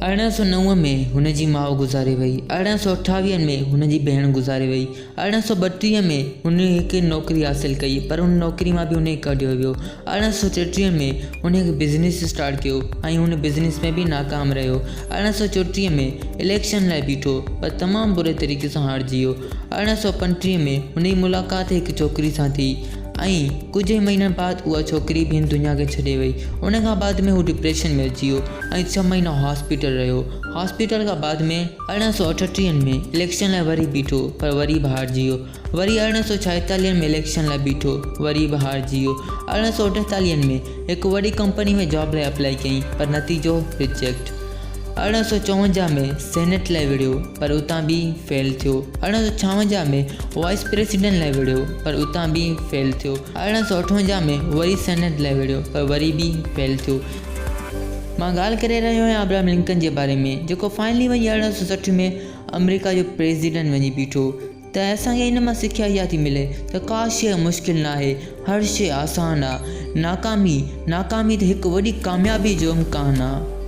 1809 ۾ هن جي ماء گذاري وئي. 1828 ۾ هن جي ڀيڻ گذاري وئي. 1832 ۾ هن هڪ نوڪري حاصل ڪئي پر ان نوڪري مان به هن کي ڪڍيو ويو. 1833 ۾ هن هڪ بزنس اسٽارٽ ڪيو ۽ هن بزنس ۾ به ناڪام رهيو. 1834 ۾ اليڪشن لاء بيٺو پر تمام بري طريقي سان هارجي ويو. 1835 ۾ هن جي ملاقات هڪ ڇوڪري سان ٿي ۽ ڪجهه ئي مهينن بعد اها ڇوڪري به هن دنيا کي ڇڏي وئي. ان کان بعد ۾ هو ڊپريشن ۾ اچي ويو. ۽ ڇهه مهينا هاسپيٽل رهيو. هاسپيٽل کان بعد ۾ 1838 ۾ اليڪشن لاء وري بيٺو پر وري به هارجي ويو. وري 1846 ۾ اليڪشن لاء بيٺو وري به هارجي ويو. 1848 ۾ هڪ وڏي ڪمپني ۾ جاب لاء اپلائي ڪيائين پر نتيجو رجيڪٽ. 1854 ۾ سينيٽ لاء وڙهيو پر اتان به فيل ٿيو. 1856 ۾ وائيس پريزيڊنٽ لاء وڙهيو پر اتان به فيل ٿيو. 1858 ۾ وري سينيٽ لاء وڙهيو پر وري به فيل ٿيو. مان ڳالهه ڪري رهيو آهيان ابراهم لنڪن جي باري ۾ جيڪو فائنلي وڃي 1860 ۾ آمريڪا جو پريزيڊنٽ وڃي بيٺو ته اسان کي ان مان سکيا اها ٿي ملي ته ڪا شيء مشڪل ناهي هر شيء آسان آ ناڪامي ناڪامي ته هڪ وڏي ڪاميابي جو امڪان آ.